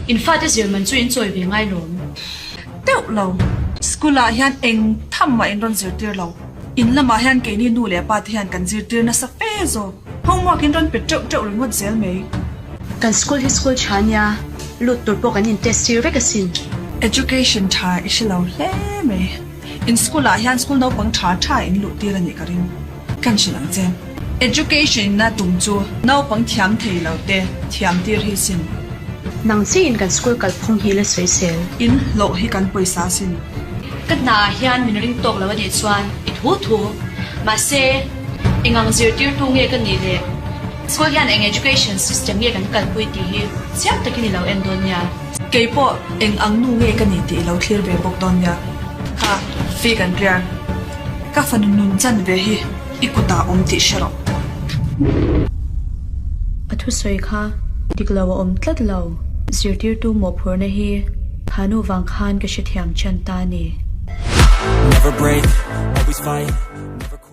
In fate zir man chu in chawi ve ngai lawm. Teuh lo. School ah hian eng tham mah in rawn zirtir lo. In lamah hian keini nu leh pa te hian kan zirtir nasa fe zawk. Homework in rawn pe teuh teuh ringawt zel mai. Kan school hi school tha nia, lut tur pawh kan in test tir vek asin. Education tha i hre lo hle mai. In school ah hian school naupang tha tha in luh tir a nih ka ring. Kan hrilh ang che. Education in a tum chu naupang thiam thei lo te thiam tir hi sin. Nang chiin kan school kalphung hi la sawi sel. In hlawh hi kan pawisa sin. Ka hna ah hian min ring tawk lo a nih chuan i thu thu. Mahse, eng ang zirtirtu nge ka nih le? School hian eng education system nge kan kalpui tih hi chiang takin i lo en dawn nia. Kei pawh eng ang nu nge ka nih tih i lo thlir ve bawk dawn nia. Kha, fee kan clear. Ka fanu nun chan ve hi i kutah awm tih hre rawh. A thusawi kha dik lo a awm tlat lo. Zirtirtu mawhphurhna hi thanu vang khan ka hrethiam chan ta a ni. Never break, always fight.